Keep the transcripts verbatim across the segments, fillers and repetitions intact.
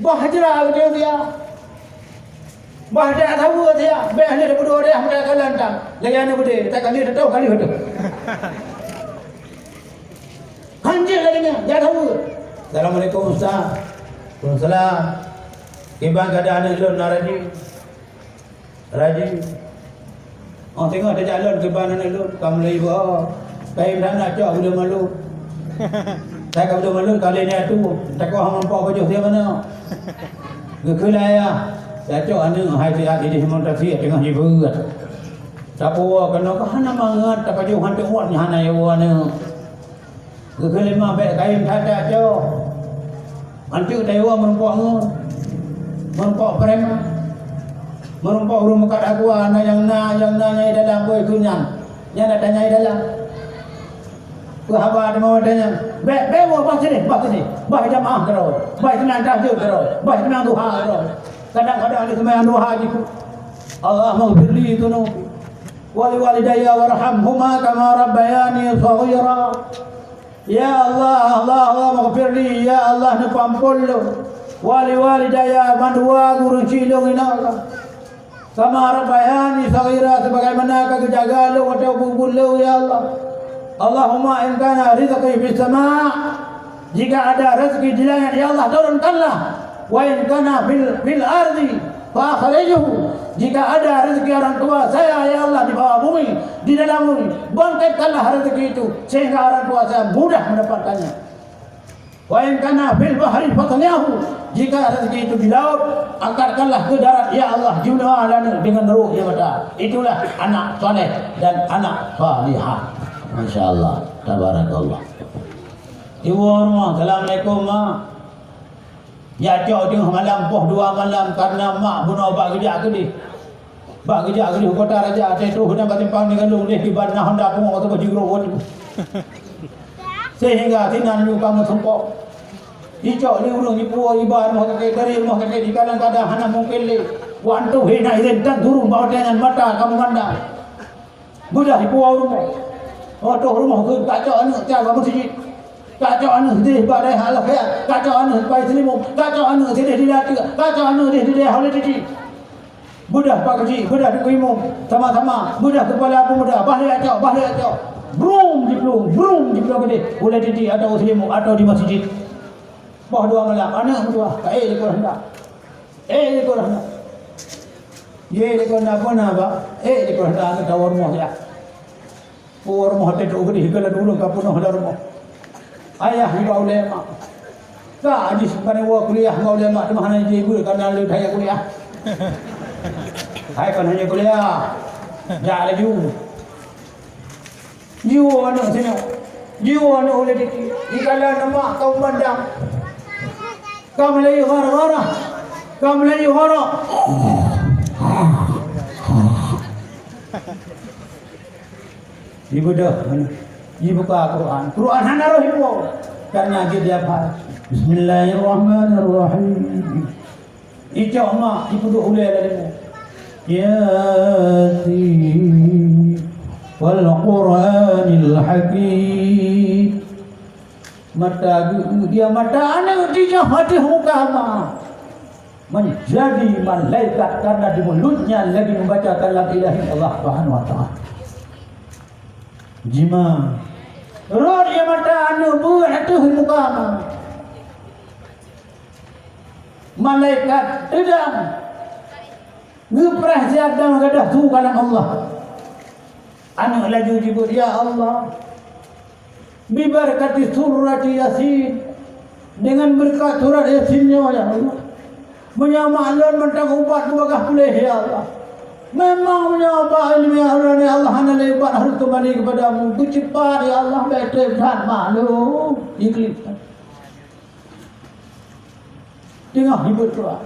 Bah jra udeb dia. Bah dak tahu dia. Beh ni dah bodoh dia, mudah kalan tak. Lagi anu gede, tak kali dah tahu kali tu. Hanjeuet lagèe nyan, jak tahu. Assalamualaikum, Ustaz. Waalaikumsalam. Kiban keuadaan aneuk lôn na rajin? Rajin. Oh, teungoh tajak lôn kiban aneuk lôn, ka mulai iba. Kayém that na cok ulôn malu. Sai ka ulôn malu, ka lheueh nyan tu, takot hana meupo pajoh siat manoe. Geukheun lé ayah, tacok aneuk hai siat idéh limong tasie teungoh jibeuet. Tapuwoe keunoe ka hana mangat, tapajoh han teuôt nyan hana iwoe aneuk. Geukheun lé ma bèk kayém that-that cok. Anteuk taiwoe meurumpok ngon, meurumpok preman, meurumpok ureueng meukat aqua, na nyang na, nyang na nyang di dalam, boh keu nyan, nyan na tanyai dalam. Peue haba teuma watèe nyan? Bèk, bèk woe, bah sideh, bah sideh. Bah jamaah keudroe, bah seumayang tahajud keudroe, bah seumayang duha keudroe. Kadang-kadang ada seumayang duha jipeu, "Allahummaghfirli dzunubi wa liwalidayya warhamhuma kama rabbayani shaghira." Ya Allah, Allah, Allahummaghfirli, ya Allah, neupeuampôn lôn. Wa liwalidayya, mandua gurèe chik lôn, ya Allah. Kama rabbayani shaghira, sebagaimana ka geujaga lôn watèe buet-buet lôn, ya Allah. Allahumma in kana rizqi fis sama', jika ada rezeki di langit, ya Allah, turunkanlah. Wa in kana fil, fil ardi, fa akhrijhu. Jika ada rezeki orang tua saya, ya Allah, di bawah bumi, di dalam bumi, bangkitkanlah rezeki itu, sehingga orang tua saya mudah mendapatkannya. Wa in kana fil bahri, fa athniyahu. Jika rezeki itu di laut, angkatkanlah ke darat, ya Allah, jiwoe lé aneuk deungon rôh nyang meuta. Itulah anak saleh dan anak salihah. Masya Allah, tabarakallah. Iwoe rumoh, "Assalamualaikum, Mak." Jak cok teungoh malam, poh dua malam, karena mak bunoe bak geujak keudeh. Bak geujak keudeh u Kota Raja, watèe troh dan bak simpang Tinggalong, lheueh kiban na honda pungo ateueh bak jigroe. Sehingga sinan nyoe ka meusumpok. Jicok lé ureueng jipuwoe iba rumoh sakét, dari rumoh sakét, di kadang-kadang hana mungken lé. Wan troh hé na izin tan turun bak watèe nyan mata ka meumandang. Beudah ipuwoe rumoh. Oh, troh rumoh keu tacok aneuk cai bak meuseujid. Tacok aneuk sideh bak dayah al-khair. Tacok aneuk bak seulimong. Tacok aneuk sideh di ateueh. Tacok aneuk sideh di dayah oleh titi. Beudah pak keuchik, beudah teungku imum. Sama-sama. Beudah keupala peumuda. Bah lé acok, bah lé acok. Brum jiplueng, brum jiplueng keudeh. Ulèe titi atawa seulimong atawa di meuseujid. Poh dua malam, aneuk meutuah. Ka ék lé keu handak. Ék lé keu handak. Ék lé keu handak peue na, Bak? Ék lé keu handak, aneuk tawoe rumoh, ya. Woe rumoh teuh trok keudeh, keu laju ureueng ka peunoh lam rumoh. Ayah nibak ulèe mak. Ka jih bukan woe kuliah ngon ulèe mak, teuma hana jibeuet karena lé that kuliah. Hai kon hana kuliah. Jak laju. Jiwoe aneuk singoh. Jiwoe aneuk ulèe titi. Dikala na mak ka meumandang. Ka meulayeue gara-gara. Ka meulayeue gara. Jibeudôh, jibuka Quran. Quran hana roh iwoe. Karena jeuet dihafal. Bismillahirrahmanirrahim. Icok mak, ipeuduek ulèe lam leubeh. Yasin. Wal Quranil Hakim. Mata geu-, dia mata aneuk jijak ateueh muka ma. Menjadi malaikat karena di mulutnya lagi membaca kalam ilahi Allah Subhanahu wa Ta'ala. Jima. Rot dia mata aneuk beuet ateueh muka ma. Malaikat teudang geupreh siat dan gadoh su kalam Allah. Aneuk laju jibeuet, "Ya Allah, bibarakati surati Yasin, dengan beureukat surat Yasin nyoe, ya Allah, meunyoe mak lôn mantong ubat beubagaih puléh, ya Allah. Memang meunyoe bak iéleumé ulôn, ya Allah, hana lé ubat harus keumbali keupadamu. Beuceupat, ya Allah, bèk trép that mak lôn." Iklik. Teungoh jibeuet Quran.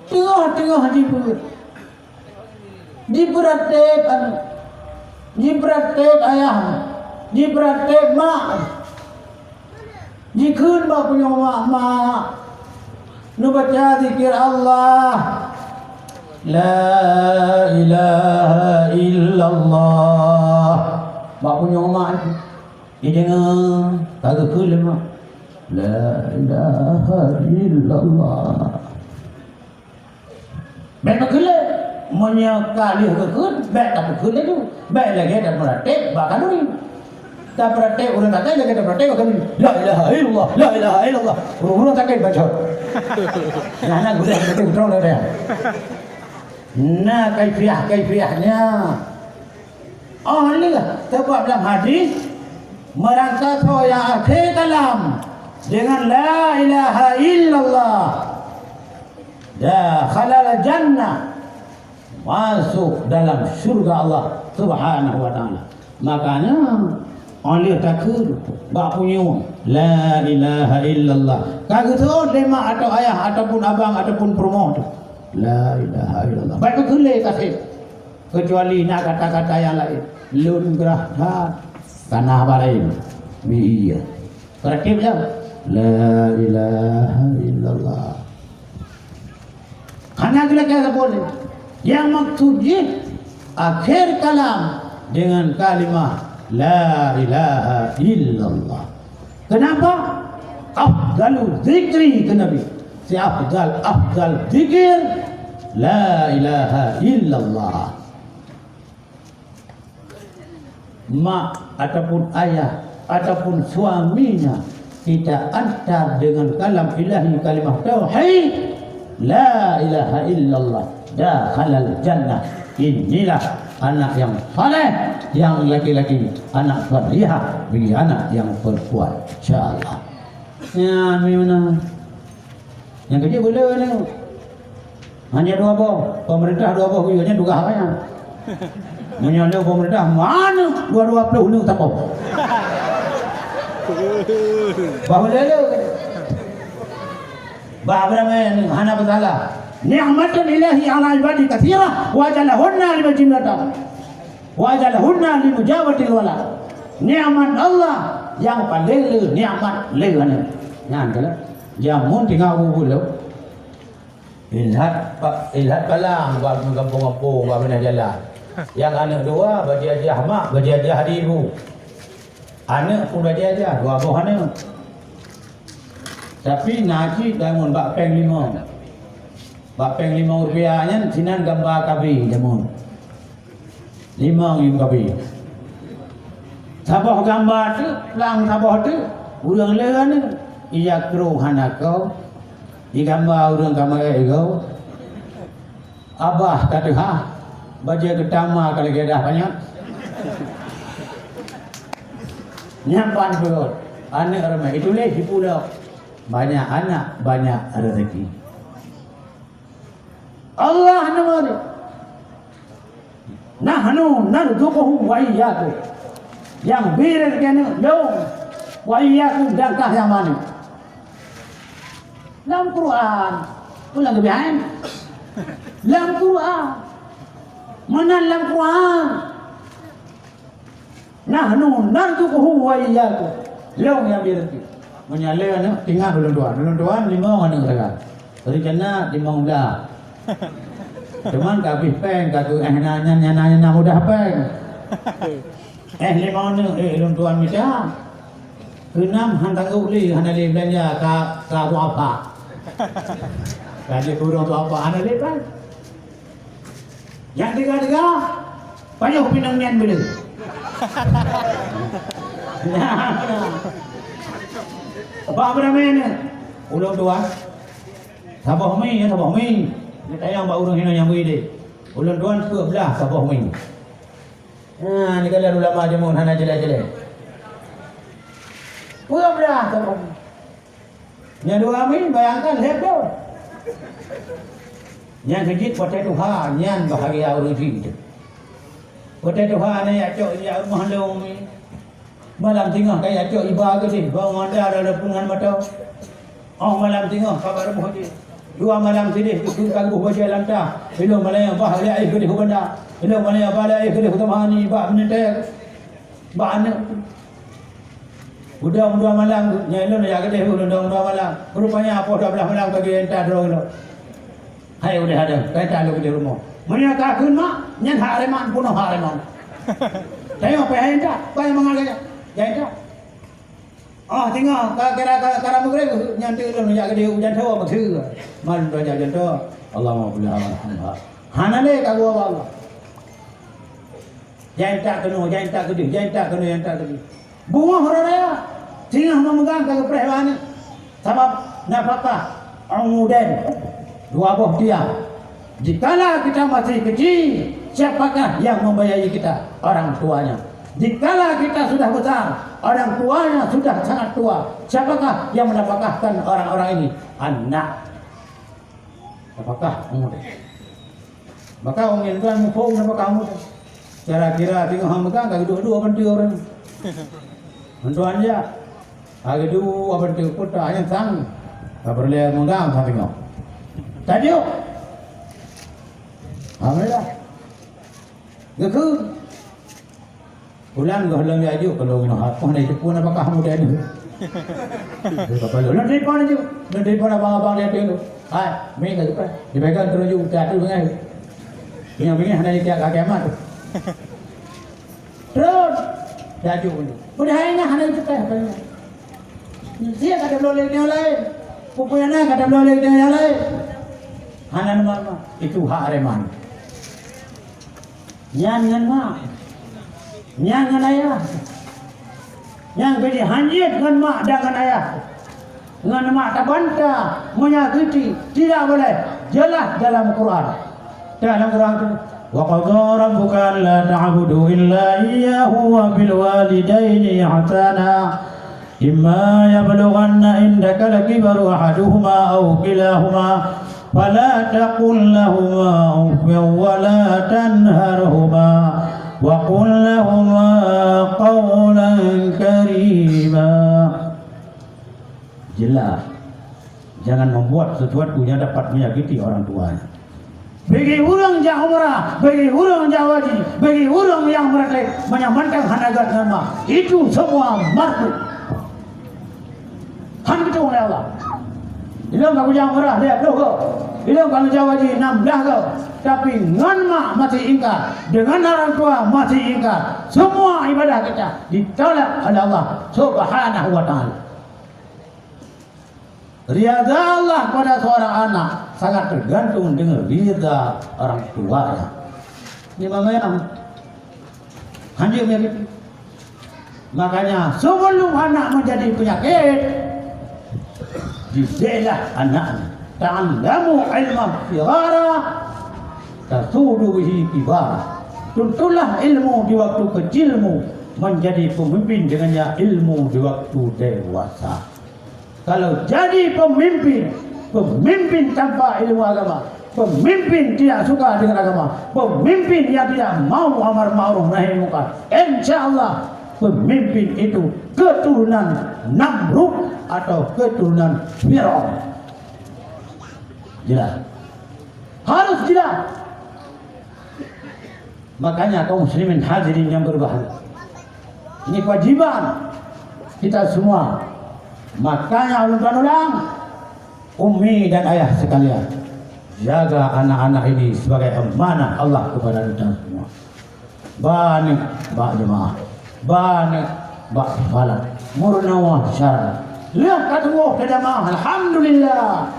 Teungoh-teungoh jibeuet. Jipeuratéb aneuk. Jipeuratéb ayah. Jipeuratéb mak. Jikheun bak punyueng mak, "Mak, neubaca zikir Allah. La ilaha illallah." Bak punyueng mak. Jideungoe ka geukheun lé mak, "La ilaha illallah." Bèk meukeulé, meunyoe ka lheueh geukheun, bèk tapeukheun laju. Bèk lagèe tapeuratéb bak khanuri. Tapeuratéb ureueng sakai lagèe tapeuratéb bak khanuri. "La ilaha illallah, la ilaha illallah." Ureueng-ureueng sakai bacut. Nah, nah, gurèe beutôi droe lagèe. Na kaifiah-kaifiahnya. Oh lheueh, sabab lam hadis, meurangkasoe nyang akhé kalam deungon la ilaha illallah, dakhalal jannah, masuk dalam syurga Allah Subhanahu wa Taala. Makanya, oh lheueh takheun bak punyueng, "La ilaha illallah." Ka geuseuôt lé mak atau ayah ataupun abang ataupun peurumoh teuh, "La ilaha illallah." Bèk geukheun lé kaseb. Keucuali na kata-kata nyang laén. Lôn grah that. Ka na haba laén. Bi iya. Peuratéb lom. La ilaha illallah. Hana geulakèe sapeue lé. Nyang maksud jih akhé kalam deungon kalimah la ilaha illallah. Kenapa? Afdalu zikri, kheun Nabi. Seafdal-afdal zikir, la ilaha illallah. Mak ataupun ayah ataupun suaminya kita antar dengan kalam ilahi, kalimah tauhid, la ilaha illallah, dakhalal jannah. Inilah anak yang saleh, yang laki-laki, anak salihah bagi anak yang perempuan. Insya Allah. Ya, amin. Nyang keujeuet beu le nyoe. Hanya dua boh, pemerintah dua boh, nyan tugaih awaknyan. Meunyoe le pemerintah, mana dua-dua ploh nyoe saboh. Bah le le. Bah beurangkat hana peusalah. Ni'matun ilahi ala ibadi katsirah, wa ajalahunna lima jimlatan. Wa ajalahunna li mujabatil walad. Nikmat Allah nyang paleng le nikmat le aneuk. Nyan keuh. Jameun tinggai ubu-ubu lom. Ilhat pa-, ilhat palang bak gampông-gampông bak binéh jalan. Nyang aneuk dua bajih-ajih mak, bajih-ajih di ibu. Aneuk pun bajih-ajih, dua boh aneuk. Tapi na cit jameun bak péng limong. Bak péng limong rupiah nyan sinan gamba KB jameun. Limong lim kabi. Saboh gamba teuk, plang saboh teuk, ureuëng le aneuk. Ija krong hana kong, igamba ureuëng ka meu'èk igoe. Abah ka teuhah, bajée geutama ka lagée dah panyöt. Nyan ban peuet, aneuk ramé, ituléh sipulok. Banyak anak, banyak rezeki. Allah neubri. Nahnu narzuquhum wa iyyakum. Nyang bri rezeki aneuk lôn, wa iyyakum, dan kah nyang maneuk. Lam Quran, ulang leubeh hai. Lam Quran. Meunan lam Quran. Nahnu narzuquhu wa iyyakum. Lôn nyang bri rezeki. Meunyoe lé aneuk, ingat ulôn tuan. Ulôn tuan limong aneuk sagai. Rencana limong blah. Cuman ka habéh péng, ka keu éh na nyan, nyan na, nyan na mudah péng. Éh limong aneuk, éh, ulôn tuan mita. Keunam han tanggong lé, hana lé beulanja ka, ka duafa. Ka jeuet keu ureuëng duafa, hana lé péng. Nyang teuga-teuga, pajoh pinang nyan beuleue. Bah beurami nyoe, ulôn tuan, saboh mi, ya, saboh mi. Neutanyong bak ureuëng hinoe nyang bri deh. Ulôn tuan peuet blah saboh mi. Nah, ni kalau ulama jameun hana jelas-jelas. Peuet blah saboh mi. Nyang dua mi, bayangkan, lhèe ploh. Nyang keujeuet watèe tuha, nyan bahagia ureuëng jih. Watèe tuha na jak cok jak rumoh lôn mi. Malam singoh ka jak cok iba keudeh, bak mata ada pun ngon mata. Oh malam singoh ka bak rumoh jih. Dua malam sideh, ka geuboh bajèe lam ta. Ilôn malam bah lé aih keudeh u banda. Ilôn malam bah lé aih keudeh u tamah ni, bak meunetée. Bak aneuk tu. Udong dua malam, nyan lôn jak keudeh ulôn dong dua malam. Rupanya poh dua blah malam ka geuintat droe lôn. Hai udeh adoe, ka intat lôn keudeh rumoh. Meunyoe ka kheun mak, nyan hak reman, peunoh hak reman. Tanyong pih hai intat, pai mangat gaya. Jai intat. Ah, singoh ka kira ka, ka meugreb, nyan teuk lôn jak keudeh u jantoe, meukeue. Man lôn jak jantoe, Allahumma qul Alhamdulillah. Hana lé ka geuwoe bak Allah. Jantak keunoe, jantak keudeh, jantak keunoe, jantak keudeh. Beungoh uroe raya, singoh meumeugang ka geupreh bak aneuk. Sabab nafakah umudan, dua boh tiang. Dikala kita masih kecil, siapakah yang membiayai kita? Orang tuanya. Dikala kita sudah besar, orang tuanya sudah sangat tua, siapakah yang menafkahkan orang-orang ini? Anak. Apakah kamu teh? Maka Umi Tuan muphom apakah kamu teh? Kira-kira singoh megang ka geuduek-duek bantu orang. Bantuan ya. Ka geuduek bantu kota hanya sang. Ka peureulée megang sang singoh. Tajuk. Alhamdulillah. Geukheun. Ulang gohlom jak jok, kalau nyoe hapus na itu pun apakah muda ni? Kalau lôn telepon laju, lôn telepon abang-abang dia tu. Hai, mi ka lepas. Dipegang terus jok, tak tu dengan. Yang begini hana tiap kaki amat. Terus, jak jok dulu. Udah hai nah, hana itu teh apa ni? Dia kata bloe lé nyang laén. Pupuyana kata bloe lé nyang laén. Hana nama-nama. Itu hak Areman. Nyan ngon mak. Nyan ngon ayah. Nyang bri hanjeuet ngon mak dan ngon ayah. Ngon mak tabanta, menyakiti, tidak boleh. Jelas dalam Quran. Dalam Quran tu, "Wa qadha rabbuka alla ta'budu illa iyyahu wa bil walidaini ihsana. Imma yablughanna indakal kibara ahaduhuma aw kilahuma." فلا تقل لهما أف ولا تنهرهما وقل لهما قولا كريما. Jelas, jangan membuat sesuatu yang dapat menyakiti orang tuanya. Bagi ureuëng jak umrah, bagi ureuëng jak haji, bagi ureuëng nyang meuratéb, meunyoe mantong hana gét ngon ma, itu semua makruh. Han geutueng lé Allah. Ilong ka kujak umrah lhèe ploh go. Ilong ka kujak haji nam blah go. Tapi ngon mak masih ingkar, dengan orang tua masih ingkar, semua ibadah kita ditolak oleh Allah Subhanahu wa Ta'ala. Ridha Allah pada seorang anak sangat tergantung dengan ridha orang tuanya. Ini maknanya. Hanjeuet meunyan. Makanya, sebelum anak menjadi penyakit, didiklah anaknya. Ta'allamu ilma firara, tasudu bihi kibara. Tuntutlah ilmu di waktu kecilmu, menjadi pemimpin dengannya ilmu di waktu dewasa. Kalau jadi pemimpin, pemimpin tanpa ilmu agama, pemimpin tidak suka dengan agama, pemimpin yang tidak mau amar ma'ruf nahi munkar, insya Allah pemimpin itu keturunan Namrud atau keturunan Firaun. Jelas? Harus jelas. Makanya kaum muslimin hadirin yang berbahagia, ini kewajiban kita semua. Makanya ulun ulang, ummi dan ayah sekalian, jaga anak-anak ini sebagai amanah Allah kepada kita semua. Baneuk bak jemaah, baneuk bak falak, murnawa syara. Lheueh ka tuwoh keu jamaah, alhamdulillah.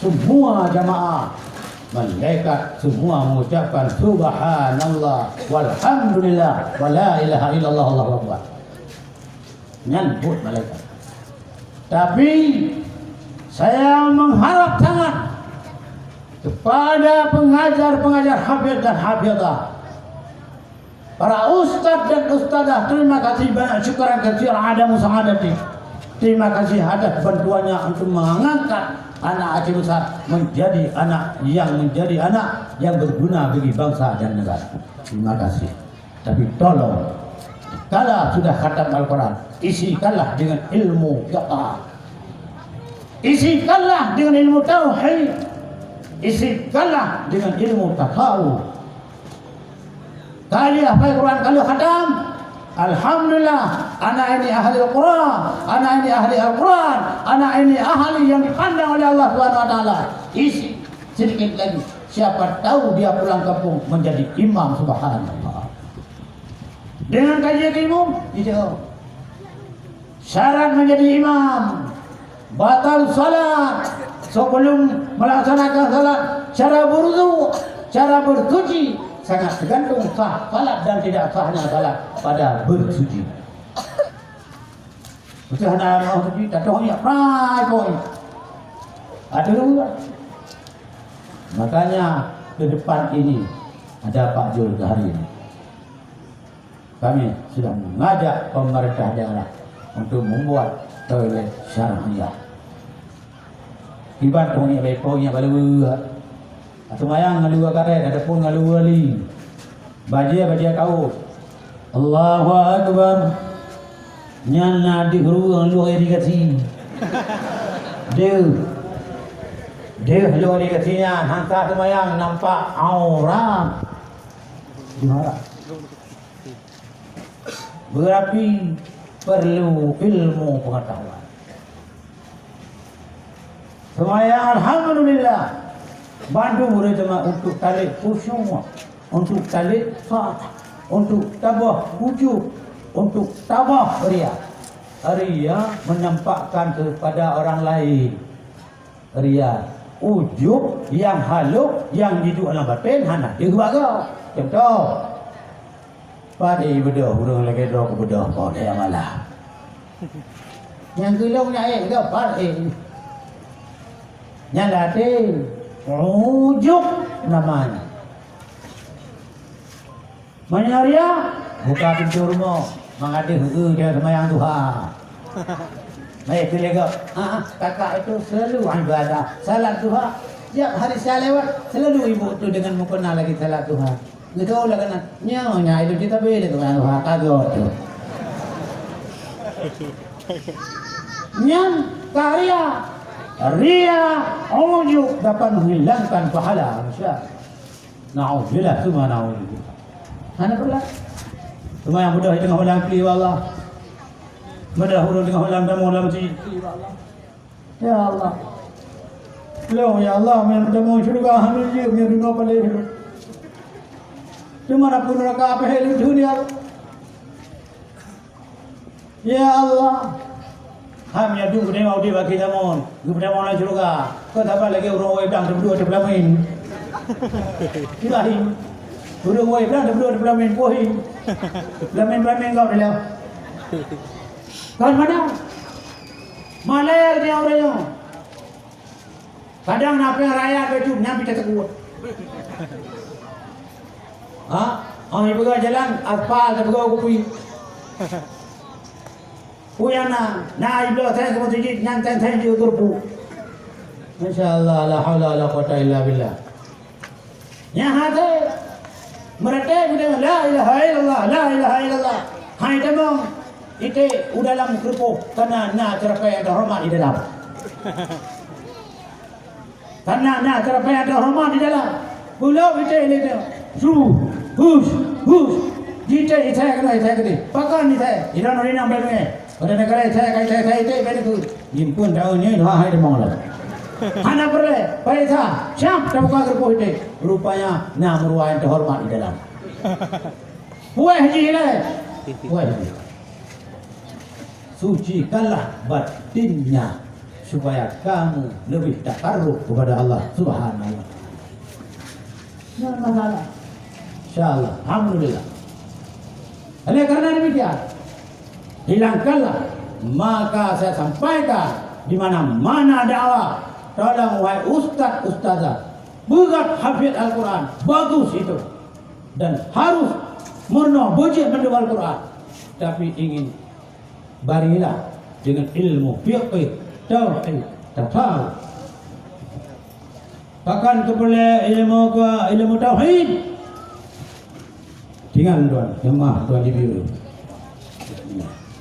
Semua jamaah, malaikat semua mengucapkan subhanallah walhamdulillah wala ilaha illallah Allahu akbar. Nyan buet malaikat. Tapi saya mengharap sangat kepada pengajar-pengajar hafiz dan hafizah, para ustaz dan ustazah, terima kasih banyak, syukran katsiran ala musaadati. Terima kasih atas bantuannya untuk mengangkat anak Aceh Besar menjadi anak yang, menjadi anak yang berguna bagi bangsa dan negara. Terima kasih. Tapi tolong, kala sudah khatam Al-Quran, isikanlah dengan ilmu fiqah. Isikanlah dengan ilmu tauhid. Isikanlah dengan ilmu tasawuf. Kali hafal Quran, kali khatam, alhamdulillah, anak ini ahli Quran, anak ini ahli Al-Quran, anak ini ahli yang dipandang oleh Allah Subhanahu wa Taala. Isi sedikit lagi, siapa tahu dia pulang kampung menjadi imam, subhanallah. Dengan kaji ilmu, dijawab. Syarat menjadi imam, batal salat, sebelum melaksanakan salat, cara berwudu, cara bersuci, sangat tergantung sah salat dan tidak sahnya salat pada bersuci. Betul hana mau suci, tak tahu ya, prai pun. Ada dua. Makanya ke depan ini ada Pak Jul hari ini. Kami sudah mengajak pemerintah daerah untuk membuat toilet syariah. Iban pun nyak bepong nyak balua. Atau mayang ngalua karet, ada pun ngalua li. Bajie, bajie kaos. Allahu Akbar. Nyan na di ruang luar irigasi. Deuh. Deuh luar irigasi nyan, hangka seumayang nampak aurat. Juara. Berarti perlu ilmu pengetahuan. Seumayang alhamdulillah. Bandum ureuëng teuma untuk talét khusyuk, untuk talét sah, untuk tabah ujub, untuk tabah ria. Ria menampakkan kepada orang lain. Ria, ujub nyang halôh nyang jiduek lam batén hana deuh bak gob. Contoh, pat ék beudôh ureuëng lagée droe keu beudôh po nyang malah. Nyang geulong nyan ék geupat ék. Nyan até ujub namanya. Meunyoe ria, buka pintoe rumoh, mangat deuh eu dia seumayang duha. Baik, tu lego. Ah, kakak itu selalu ibadah. Salat duha, tiap hari saya lewat, selalu ibu tu dengan mukena lagi salat duha. Gitu lah kena. Nyonya itu kita beli tu kan duha kagok tu. Nyan ka ria. Ria ujub dapat menghilangkan pahala manusia. Naudzubillah, summa naudzubillah. Hana pula. Seumayang beudôh di teungoh malam, pli bak Allah. Beudôh ureuëng teungoh malam, tamong lam masjid, pli bak Allah. Ya Allah. Lôn, ya Allah, meunyoe tamong syeuruga, alhamdulillah, meunyoe deungoe paleng. Teuma na pun neuraka, apa hal dunia? Ya Allah. Ham ya tu geuneuk udeb bak kitabon, geupeudamong lam syeuruga. Keu saban lagée ureuëng woe blang teupeudua teupeulamin. Ilahi. Ureuëng woe blang teupeudua teupeulamin, pohi. Peulamin-peulamin gob dilèe. Kon mana? Malèe dia ureuëng nyoe. Kadang na pih rakyat bacut nyan pih teuteukot. Ha? Oh, ipeugah jalan aspal, teupeugah kupi. Peue nyang na, na ibloe seng keu meuseujid nyan seng-seng jeuet keu rupu. Masya Allah, la haula wala quwata illa billah. Nyang hase meuratéb geutanyoe, la ilaha illallah, la ilaha illallah. Hai tamong, ité u dalam keureupôh, kana na ceurapée nyang teuhoreumat di dalam. Kana na ceurapée nyang teuhoreumat di dalam. Bulok ité lé nyoe. Su, hus, hus. Jité ité keunoe, ité keudeh. Pakon ité? Idong rinang bée beungéh. Pada negara ité, kai ité, ité, ité, bée neukeu. Jimpeuen taeu nyoe dua hai deungoe lom. Hana peureulée, paisa, siap tabuka geureupoh ité. Rupanya na meuruwa nyang teuhoreumat di dalam. Puéh jih ilée. Puéh jih. Sucikanlah batinnya supaya kamu lebih takarrub kepada Allah Subhanahu wa Taala. Jangan masalah. Insya Allah. Alhamdulillah. Oleh karena demikian, hilangkanlah. Maka saya sampaikan di mana-mana dakwah, tolong wahai ustaz, ustazah, berat hafiz Al-Quran, bagus itu. Dan harus meurunoe beujeuet mandum Al-Quran. Tapi ingin barilah dengan ilmu fiqih, tauhid, tasawuf. Pakon keu peureulée ilmu ke, ilmu tauhid? Tinggai tuan, jeumaah tuan jibieu.